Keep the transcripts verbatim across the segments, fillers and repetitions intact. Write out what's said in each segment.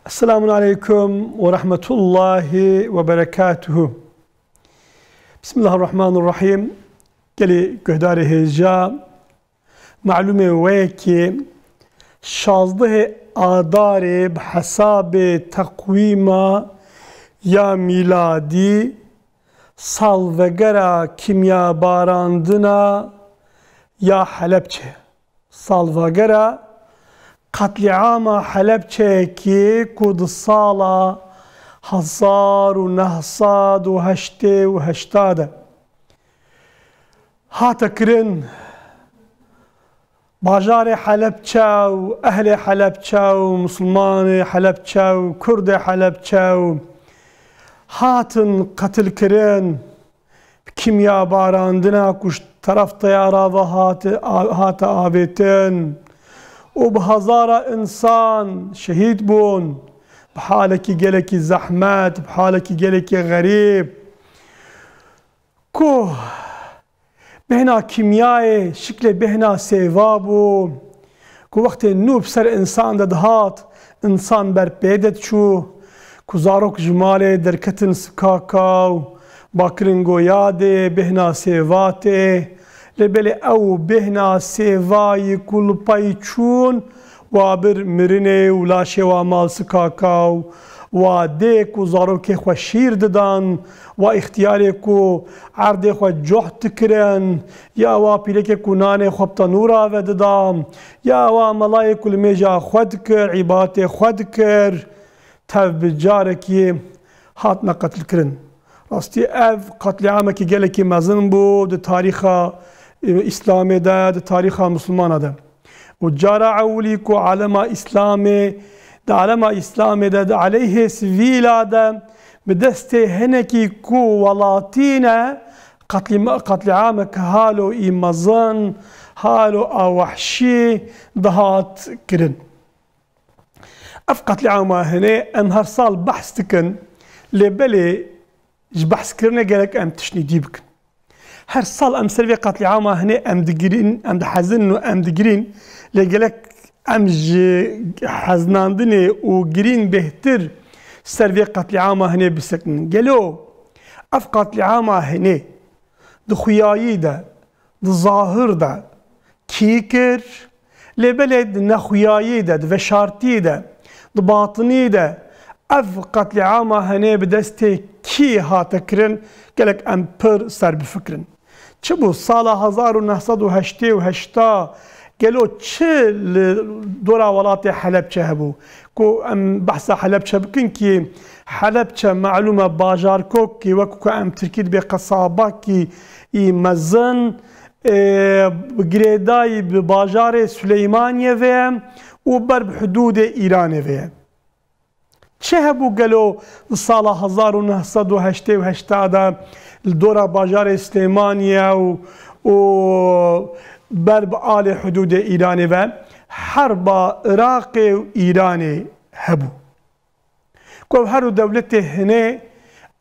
Esselamun aleykum ve rahmetullahi ve berekatuhu. Bismillahirrahmanirrahim. Gelî guhdarê hêja, malûmê we ye ki şazdehê Adarê bi hesabê teqwîma ya mîladî salvegera kimyabarandina ya Helebçe. Salvegera qetlîama Helebçeyekî ku di sala hezar û neh sed û heştê û heşta de hate kirin, bajarê Helebçe û ehlê Helebçe û misilmanê Helebçe û kurdê Helebçe û hatin qetilkirin. Bi kimya barandina ku ji teref teyara ve hate, a-, hate avêtin û bi hezara însan şehîd bûn, bi halekî gelekî zehmet, bi halekî gelekî xerîb, ku bêhna kîmyayê şiklê bêhna sêva bû, ku wextê nû bi ser însan de dihat, însan ber pê de diçû, ku zarok ji malê derketin sikaka û bakirin go yadê bêhna sêva tê. Lê belê ew bêhna sêvayî ku li pey çûn, wa bir mirinê û laşê wa mal sikaka û wa dê ku zarokê xwe şîr didan, wa îxtiyarê ku erdê xwe coh dikirin, ya wa pîrekê ku nanê xwe bi tenûra ve dida, ya wa melayê ku limêja xwe dikir, îbatê xwe dikir, tev bi carekî hatine qetilkirin. Rastî ev qetlîamekî gelekî mezin bû di tarîxa, e, Îslamê de, di tarîxa Misilmana de. Û cara ewilî ku alema Îslamê, di alema Îslamê de, di aleyhê sivîla de, bi destê hinekî ku welatî ne, qetlîma-, qetlîameke halo î mezin, halo a wehşî dihat kirin. Ev qetlîama hinê em her sal behs dikin, lê belê ji behskirinê gerek em tiştnî dî bikin. Her sal em ser vê qetlîama hinê em digirîn, em dihezin û em digirîn, lê gerek em ji hezinandinê û girîn bêhtir ser vê qetlîama hinê bisekinin. Gelo ev qetlîama hinê di xuyayî de, di zahir de kî kir, lê belê di nexuyayî de, di veşartî de, di batinî de ev qetlîama hinê bi destê kî hate kirin, gelek em pir ser bifikirin. Çi bû sala hezar û neh sed û heştê û heşta, gelo çi li dora welatê Helebçe hebû? Ku em behsa Helebçe bikin kî Helebçe malûm e bajarkokî, wek ku em tirkî dibê qesabakî î mezin, e, girêdayî bi bajarê Suleymaniyê ve ye û ber bi hidûdê Îranê ve ye. Çi hebû gelo li sala hezar û neh sed û heştê û heşta de li dora bajarê Silêmaniyê û, û ber bi alê hidûdê Îranê ve herba Iraqê û Îranê hebû? Ku ev her du dewletê hinê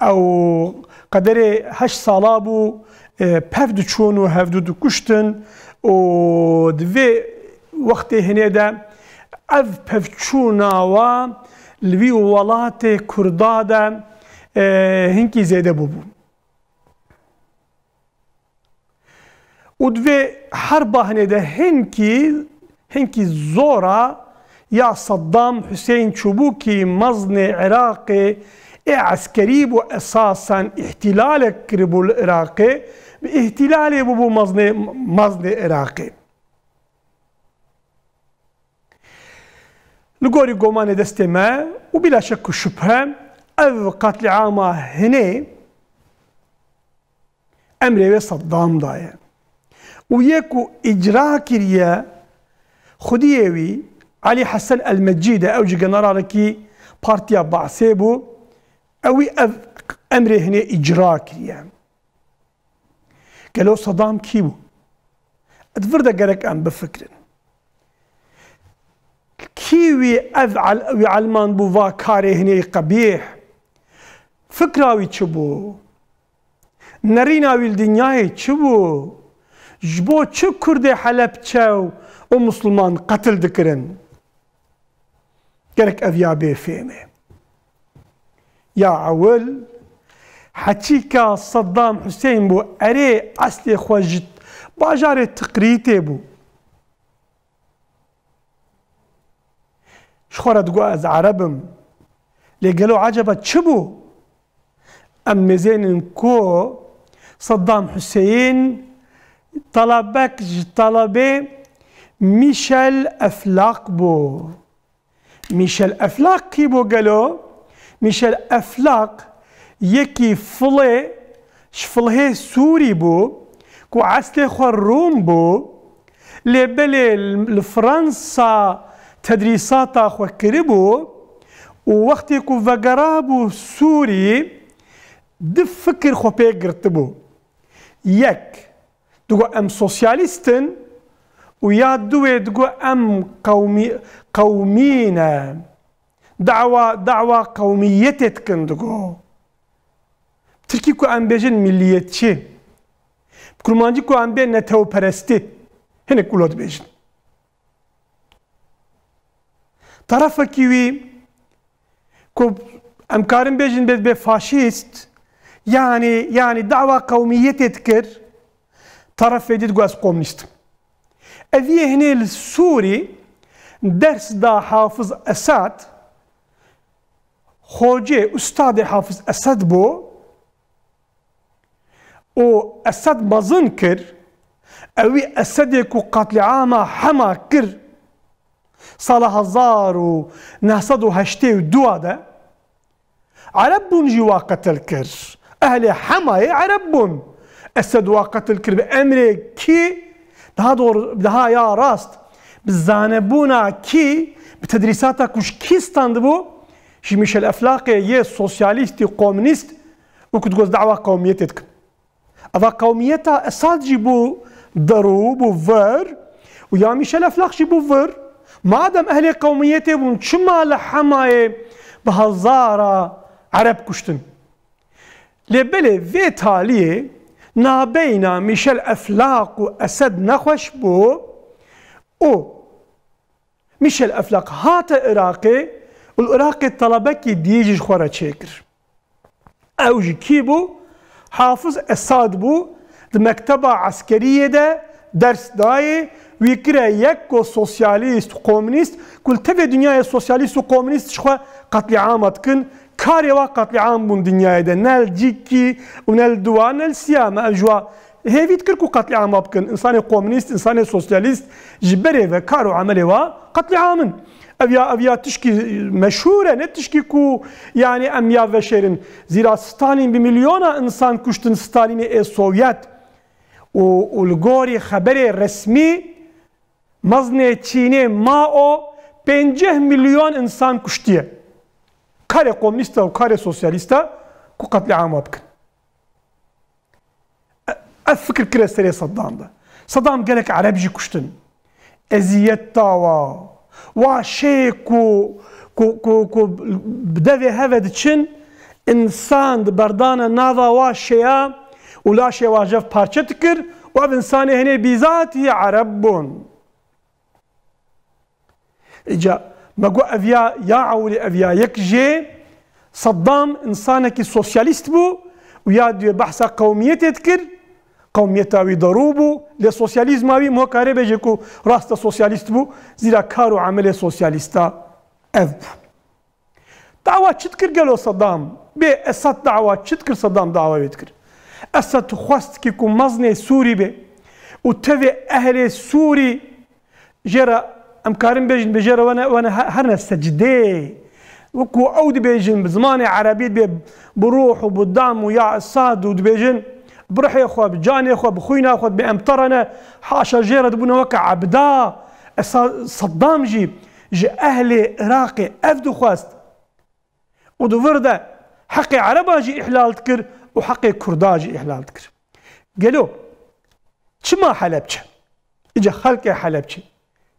ew qederê heşt sala bû, e, pev diçûn û hevdu dikuştin û di vê wextê hinê de ev pevçûna wa li wî welatê Kurda de, e, hinkî zêde bûbû. Û di vê herba hinê de hinkî, hinkî zora ya Saddam Huseyîn çûbû kî meznê Iraqê ê eskerî bû, esasen îhtîlalek kiribû li Iraqê, bi îhtîlalê bûbû meznê, meznê Iraqê. Li gorî gomanê destê me û bila şek û şubhe ev qetlîama hinê emrê wê Saddam daye û yê ku îcra kiriye xwediyê wî Elî Hesen El Mecîd e, ew jî generarekî Partiya Baasê bû, ewî ev emrê hinê îcra kiriye. Gelo Saddam kî bû? Di vir de gerek em bifikirin. Kî wî ev el-, wî elmand bû va karê hinê qebîh? Fikra wî çi bû? Nerîna wî li dinyayê çi bû? Ji bo çi Kurdê Helebçe û, û Musulman qetil dikirin? Gerek ev ya bê fêmê. Ya ewil, heçîka Saddam Huseyîn bû, erê eslê xwe ji bajarê Tikrîtê bû. Ji xwe re digot, ez Ereb im. Lê gelo eceba çi bû? Em mêzênin ku Saddam Huseyîn talebek ji talebê Michel Eflaq bû. Michel Eflaq kî bû gelo? Michel Eflaq yekî filê, ji filhê Sûrî bû, ku eslê xwe Rûm bû, lê belê li Fransa tedrîsata xwe kiribû û wextê ku vegerabû Sûrî, du fikir xwe pê girtibû. Yek, digo em sosyalîst in û ya duwê digo em qewmî-, qewmî ne. Dawa, dawa qewmiyetê dikin digo. Tirkî ku em bêjin milliyetçi. Bi kurmancî ku em bê netewperestî. Hinek wilo dibêjin. Tarafekî wî ku em karin bêjin bê, bê faşîst, yanî, yanî dawa qewmiyetê dikir, tarafê dî digot ez komînîst im. Eviyê hinê li Sûrî ders da Hafiz Esad, xocê, ustadê Hafiz Esad bû, û Esed mezin kir, ewî Esedê ku qetlîama Hema kir sala hezar û neh sed û heştê û dua de, Ereb bûn jî wa qetil kir. Ehlê Hemayê Ereb bûn. Esed wa qetil kir bi emrê kî? Daha doğru, daha ya rast, bi zanebûna kî, bi tedrîsata ku ji kî standibû? Ji Michel Eflaqê yê sosyalîstî, komînîst, û ku digot dawa qewmiyetê dikim. Eva qewmiyeta Esad jî bû derû, bû vir û ya Michel Eflaq jî bû vir. Madem ehlê qewmiyetê bûn, çima li Hemayê bi hezara Ereb kuştin? Lê belê vê taliyê nabeyna Michel Eflaq û Esed nexweş bû û Michel Eflaq hate Iraqê û li Iraqê telebekî dî jî ji xwe re çêkir. Ew jî kî bû? Hafiz Esad bû. Di mekteba eskeriyê de ders dayê, wî kire yek ku sosyalîst û komînîst, ku li tevê dinyayê sosyalîst û komînîst ji xwe qetlîama dikin. Karê wa qetlîam bûn dinyayê de. Ne li cîkî û ne li duwa, ne li siya me. Ev ji wa hêvî dikir ku qetlîama bikin. Însanê komînîst, însanê sosyalîst ji berê ve kar û emelê wa qetlîam in. Ev ya, ev ya tişkî meşhûr e, ne tişkî ku, yanî, em ya veşêrin. Zîra Stalîn bi milyona însan kuştin, Stalînê ê Sovyet. Û, û li gorî xeberê resmî, mezinê Çînê Mao pênceh milyon însan kuştiye. Karê komînîst e û karê sosyalîst e ku qetlîama bikin. Ev fikir kire serê Saddam de. Saddam gelek Ereb jî kuştin. Eziyet da wa. Wa şê ku, ku, ku, ku bi devê heve diçin, însan diberdane nava wa şêya û laşê wa jev parçe dikir û ev însanê hinê bîzatî Ereb bûn. Îca me got ev ya, ya ewilî ev ya yek jê, Saddam însanekî sosyalîst bû û ya duyê behsa qewmiyetê dikir, qewmiyeta wî derû bû, lê sosyalîzma wî mo kare bêje ku rast e sosyalîst bû, zîra kar û emelê sosyalîsta ev bû. Dawa çi dikir gelo Saddam? Bê Esad dawa çi dikir, Saddam dawa wê dikir? Esad xwest ki ku mezinê Sûrî bê û tevê ehlê Sûrî jê re, em karin bêjin, bê jê re wene, wene he-, herne secdê. Wekû ew dibêjin, bi zimanê erebî dibê, bi ruh û bi dam û ya Esad û dibêjin, bi ruhê xwe, bi canê xwe, bi xwîna xwe dibê em te re ne, haşa jê re dibûne weke ebda. Esa-, Saddam jî ji ehlê Iraqê ev dixwest. Û di vir de heqê Ereba jî îhlal dikir û heqê Kurda jî îhlal dikir. Gelo çima Helebçe? Îca xelkê Helebçe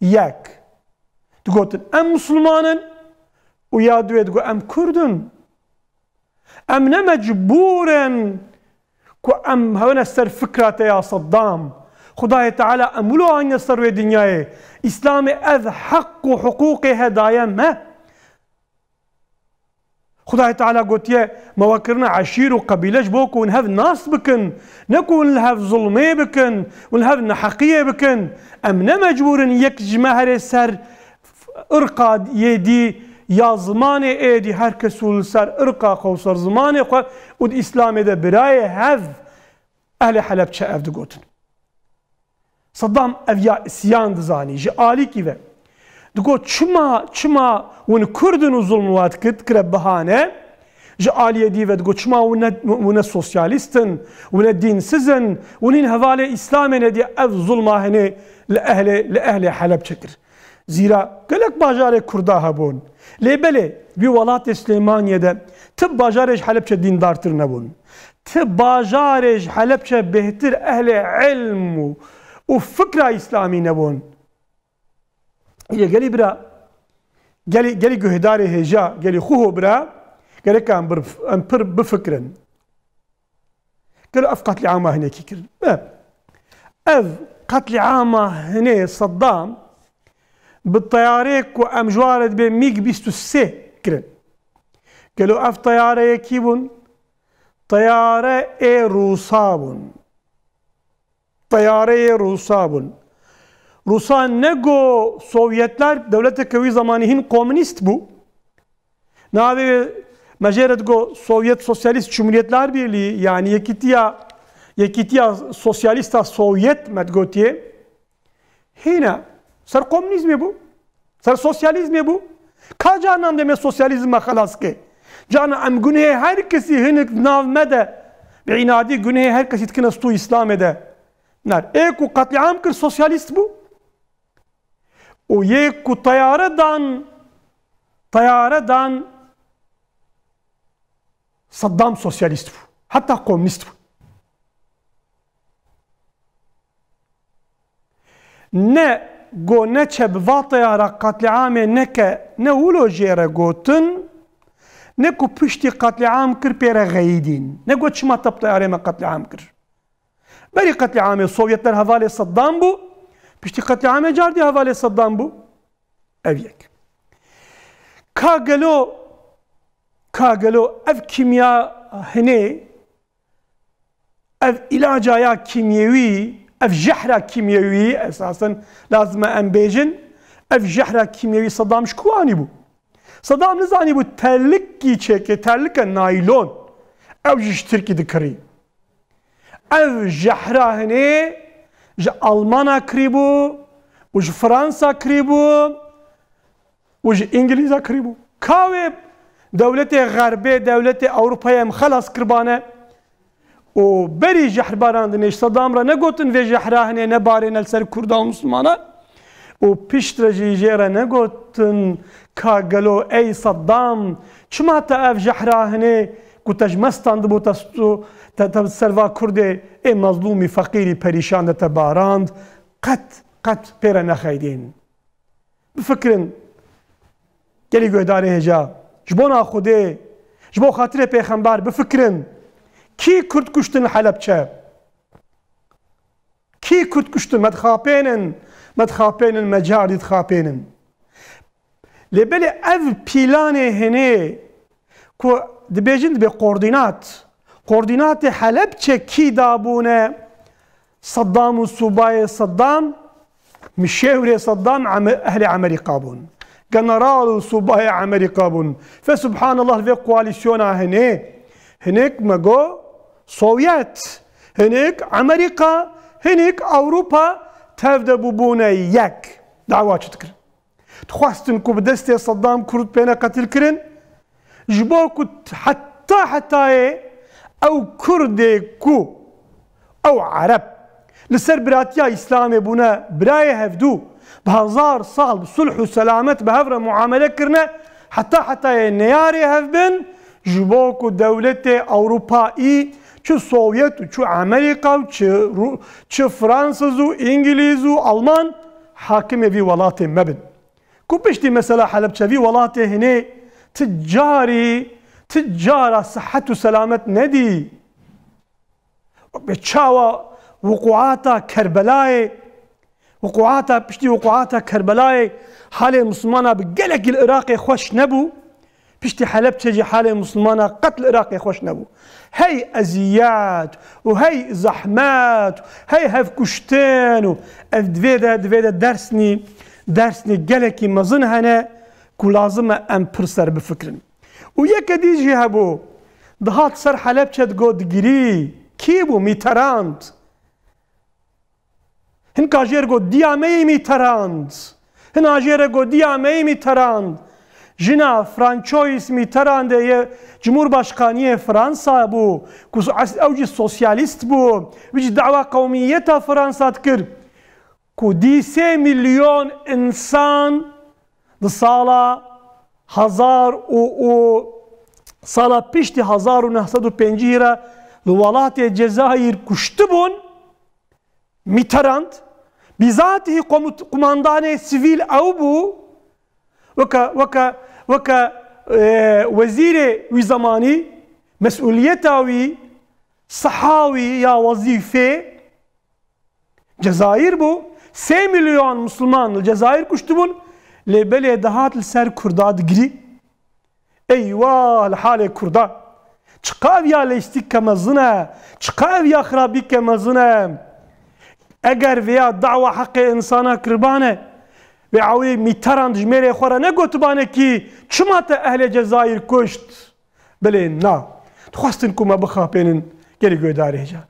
yek digotin, em Musulman in û ya duwê digot, em Kurd in. Em ne mecbûr in ku em hewine ser fikra te ya Seddam. Xwedayê Teala em wilo anîne ser wê dinyayê. Îslamê ev heq û hiqûqê he daye me. Xwedayê Teala gotiye, me we kirine eşîr û qebîle ji bo ku hûn hev nas bikin, ne ku hûn li hev zulmê bikin, hûn li hev neheqiyê bikin. Em ne mecbûr in yek ji me here ser irqa yê dî ya zimanê êdî, her kes û li ser irqa xwe û ser zimanê xwe û di Îslamê de birayê hev ehlê Helebçe ev digotin. Saddam ev ya îsyan dizanî, ji alîkî ve. Digot, çima, çima hûn Kurd in û zulm wa dikir, dikire bahane? Ji aliyê dî ve digot, çima hûn ne, hûn ne sosyalîst in, hûn ne dînsiz in, hûn hîn hevalê Îslamê ne diye ev zulma hinê li ehlê, li ehlê Helebçe kir. Zîra gelek bajarê Kurda hebûn. Lê belê, vî welatê Silêmaniyê de ti bajarê ji Helebçe dîndartir nebûn. Ti bajarê ji Helebçe bêhtir ehlê ilm û, û fikra Îslamî nebûn. Yê gelî bira, gelî, gelî guhdarê hêja, gelî xwe ho bira, gerek em bir, em pir bifikirin. Gelo ev qetlîama hinekî kirin? Be. Ev qetlîama hinê Saddam bi teyarê ku em ji wan re dibê MiG bîst û sê kirin. Gelo ev teyareyê kî bûn? Teyare ê Rûsa bûn. Teyareyê Rûsa bûn. Rûsa ne go Sovyetler, dewleteke wî zemanî hîn komünîst bû. Navê me jê re digo Sovyet Sosyalist Cumhuriyetler Birliği, yani Yekîtiya, Yekîtiya Sosyalîsta Sovyet me digotiye. Hîne ser komünîzmê bû, ser sosyalîzmê bû. Ka carna em demê sosyalîzm me xelas ke? Carna em gunehê her kesî hinik di nav me de, bi înadî gunehê her kesî dikine stû Îslamê de. Nar, ê ku qetlîam kir sosyalîst bû. Û yê ku teyare dan, teyare dan Saddam sosyalîst bû. Heta komünîst bû. Ne go neçe bi va teyara qetlîamê neke, ne wilo jê re gotin, ne ku piştî qetlîam kir pê re xeyîdîn. Ne go çima te bi teyarê me qetlîam kir. Berî qetlîamê Sovyetler hevalê Saddam bû, piştî qetlîamê cardî hevalê Saddam bû. Ev yek. Ka gelo, ka gelo ev kîmya hinê, ev îlaca ya kîmyewî, ev jehra kîmyewî, esasen lazim e em bêjin, ev jehra kîmyewî Saddam ji ku anî bû? Saddam nizanîbû terlikî çêke, terlike naylon. Ew jî ji Tirkî dikirî. Ev jehra hinê ji Almana kirîbû û ji Fransa kirîbû û ji Îngilîza kirîbû. Ka wê dewletê Xerbê, dewletê Ewropayê em xelas kiribane? Û berî jehrbarandinê ji Sedam re negotin vê jehra hinê nebarêne li ser Kurda û Mislimana? Û piştre jî jê re negotin ka gelo ey Sedam, çima te ev jehra hinê ku te ji me standibû te stu-, te, te ser va Kurdê ê mezlûmî, feqîrî, perîşan de te barand? Qet, qet pê re nexeydîn. Bifikirin, gelî guhdarê hêja, ji bona Xwedê, ji bo xatirê Pêxember bifikirin. Kî Kurd kuştin li Helebçe? Kî Kurd kuştin? Me dixapênin, me dixapênin, me cardî dixapênin. Lê belê ev pîlanê hinê ku dibêjin dibe koordînat, koordînatê Helebçe kî dabûne? Seddam û sûbayê Seddam, mişêwrê Seddam Eme-, ehlê Emerîka bûn. General û sûbayê Emerîka bûn. Fe subhanallah, vê koalîsyona hinê, hinek me go Sovyet, hinek Emerîka, hinek Ewropa tev de bûbûne yek. Dawa çi dikirin? Dixwestin ku bi destê Seddam Kurd bêne qetil kirin, ji bo ku heta hetayê ew Kurdê ku ew Ereb li ser biratiya Îslamê bûne, birayê hevdû, bi hezar sal bi sulh û selamet bi hev re muamele kirine, heta hetayê neyarê hev bin, ji bo ku dewletê Ewropayî, çi Sovyet û çi Emerîka û çi Rû-, çi Fransız û Îngilîz û Alman hakimê vî welatê mebin. Ku piştî mesela Helebçe vî welatê hinê ti carî, ti cara sihet û selamet nedî. Wek çawa wukuata Kerbelayê, wukuata, piştî wukuata Kerbelayê halê Mislimana bi gelekî li Iraqê xweş nebû. Piştî Helebçe jî halê Musulmana qet li Iraqê xweş nebû. Hey eziyet û hey zehmet û hey hevkuştin û ev divê de, divê de dersnî, dersnî gelekî mezin hene ku lazim e em pir ser bifikirin. Û yeke dî jî hebû, dihat ser Helebçe digot digirî, kî bû? Mitterrand. Hinka jê re got, diya me yî Mitterrand. Hina jê re got, diya me yî Mitterrand. Jina François Mitterrandê yê Cumhurbaşkaniyê Fransa bû, ku es-, ew jî sosyalîst bû, wî jî dawa qewmiyeta Fransa dikir, ku dî sê milyon însan di sala hezar û, û sala piştî hezar û neh sed û pêncî re li welatê Cezayir kuştibûn. Mitterrand, bîzatî komut-, kumandanê sivîl ew bû, weke, weke, weke, e, wezîrê wî zemanî, mesûliyeta wî, siha wî ya wezîfê Cezayir bû. Sê milyon Musulman li Cezayir kuştibûn, lê belê dihat li ser Kurda digirî. Eywa li halê Kurda. Çiqav ya lêstîk ke mezin e, çiqav ya xirabî ke mezin e. Eger vêya dawa heqê însana kiribane, vê ewê Mitterrand ji mêrê xwe re negotibane kî, çima te ehlê Cezayir kuşt? Belê na. Dixwestin ku me bixapênin, gelî guhdarê hêja.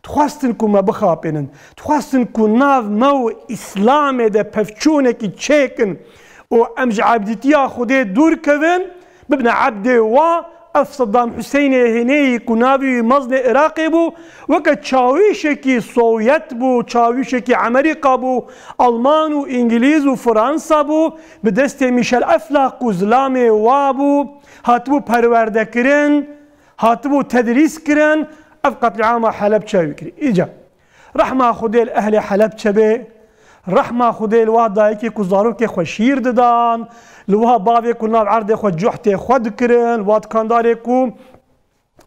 Dixwestin ku me bixapênin. Dixwestin ku nav me û Îslamê de pevçûnekî çêkin û em ji ebdîtiya Xwedê dûr kevin, bibine ebdê wa, ev Saddam Husênê hênê yî ku navê wî mezinê Iraqê bû, weke çawîşekî Sovyet bû, çawîşekî Emerîka bû, Alman û Îngilîz û Fransa bû, bi destê Michel Eflaq û zilamê wa bû, hatibû perwerdekirin, hatibû tedrîs kirin, ev qetlîama Helebçe wî kirî. Îca, rehma Xwedê li ehlê Helebçe bê, rehma Xwedê li wa dayikê ku zarokê xwe şîr didan, li wa bavê ku nav erdê xwe cuhtê xwe dikirin, wa dikandarê ku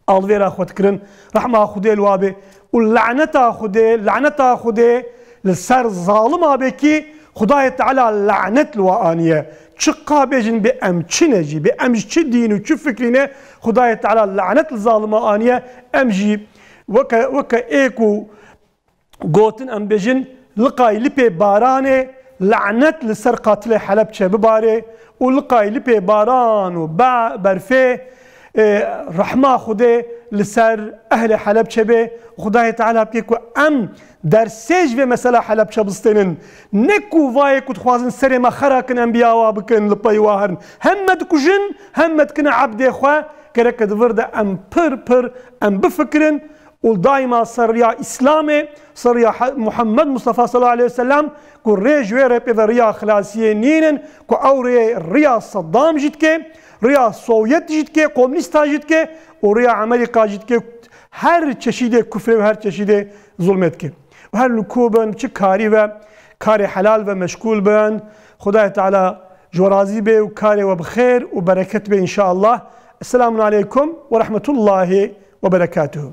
alvêra xwe dikirin, rehma Xwedê li wa bê û laneta Xwedê, laneta Xwedê li ser zalima bê kî Xwedayê Teala lanet li wa aniye. Çiqa bêjin bê em çi ne jî, bê em ji çi dîn û çi fikrî ne, Xwedayê Teala lanet li zalima aniye. Em jî weke, weke ê ku gotin em bêjin, liqay lipê baranê lanet li ser qatilê Helebçe bibare û liqay lipê baran û be-, berfê, e, rehma Xwedê li ser ehlê Helebçe bê. Xwedayê Teala bike ku em dersê ji vê mesela Helebçe bistênin. Ne ku vayê ku dixwazin serê me xera kin, em biyawa bikin, li pey wa herin. Hem me dikujin, hem me dikine ebdê xwe. Gereke di vir de em pir pir em bifikirin û daîma ser riya Îslamê, ser riya He-, Muhammed Mustafa sallallahu aleyhi ve sellem, ku rê ji wê rê pê ve riya xilasiyê nînin, ku ew rê riya Saddam jî dike, riya Sovyet jî dike, komûnîsta jî dike û riya Amerîka jî dike, her çeşîdê kufrê û her çeşîdê zulmê dike. Û her li ku bin, çi karî ve, karê helal ve meşgûl bin, Xwedayê Teala ji we razî bê û karê we bi xêr û bereket bê înşallah. Esselamun aleykum ve rahmetullahi ve berekatuhu.